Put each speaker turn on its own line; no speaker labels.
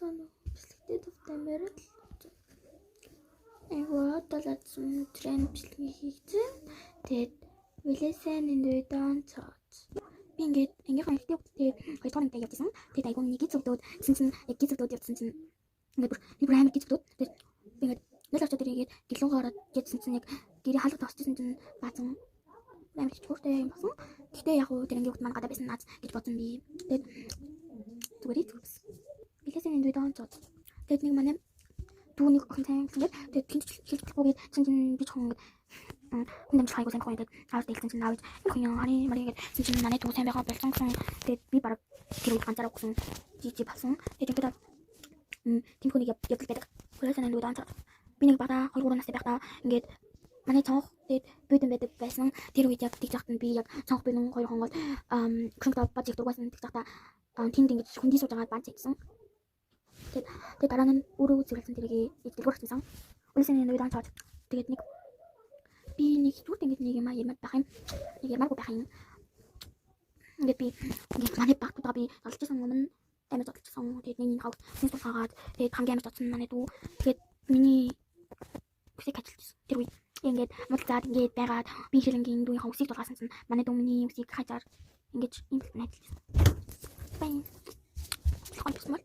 Цаана бичлэгтэй тавтай морил. Айгуу талаадсан тренд бичлэгийг хийгдсэн. Тэгээд we listen and we don't talk. Би ингээд ангийнхаа ихтэй хүүхдтэй хоёр дахь ангитай явжсэн. Тэгээд айгуу миний гиз өгдөөд гэсэн чинь яг гиз өгдөөд явжсан чинь ингээд бүр би бүр амар гиз өгдөөд, тэгээд би ингээд нэл очоод ирээгээд гэлүүн гараад явжсэн чинь яг гэрээ хаалга тосчихсон чинь баазан амар чичгүүртэй юм болсон. Гэхдээ яг уу тэр ангийн хүүхд маань гадаа байсан наац гэж бодсон би. Тэгээд зүгээр зүгээр гэсэн. We listen and we don't talk. Тэгээд нэг манай дүү нэг охин сайн гэсэн гээд, тэгээд тэнч хэлж болохгүйгээд чинь чинь би жоохон ингээд хүн дамжих айгуу сайн байхгүй. Тэгээд аав дэлсэн чинь аав энэ хүн хары мари гээд чинь чинь манай дүү сайн байгаа болсон гэсэн. Тэгээд би баг тэр үед ганцаараа өгсөн жижиг болсон. Тэгээд ингээд тийм хүнийг явдал байдаг. Хөрөөсөн энэ үдaan би нэг бага 2 3 настай байхдаа ингээд манай цонх тэгээд бүйдэн байдаг байсан. Тэр үед яг тэгж яхад нь би яг цонх бүйдэн хоёр хонгол күнт баж их дургасан, тэгж яхад тэнд ингэж хүндий сууж байгаа бац хийсэн. Тэгээд дараа нь өөрөө цэвэрлсэн, тэрийг дэлгүүр хийсэн. Үлсэн энэ үед онцоод тэгээд нэг би нэг зүрт ингэж нэг юм ярмаар байх юм. Нэг ярмааргүй байх юм. Ингээд би ингээд манай багтудаа би зодолжсэн, өмнө амар зодолжсон. Тэгээд нэг нэг хав хүн суулгаад, тэгээд хамгийн амар зодсон манай дүү. Тэгээд миний үсийг ажиллажсэн. Тэр үед ингээд муудалцаад ингээд байгаад би хэрэнгийн дүүнийхээ үсийг дулгаасан чинь манай дүү миний үсийг хажаар ингэж юм найдалжсэн. Бай. Хон бисмал.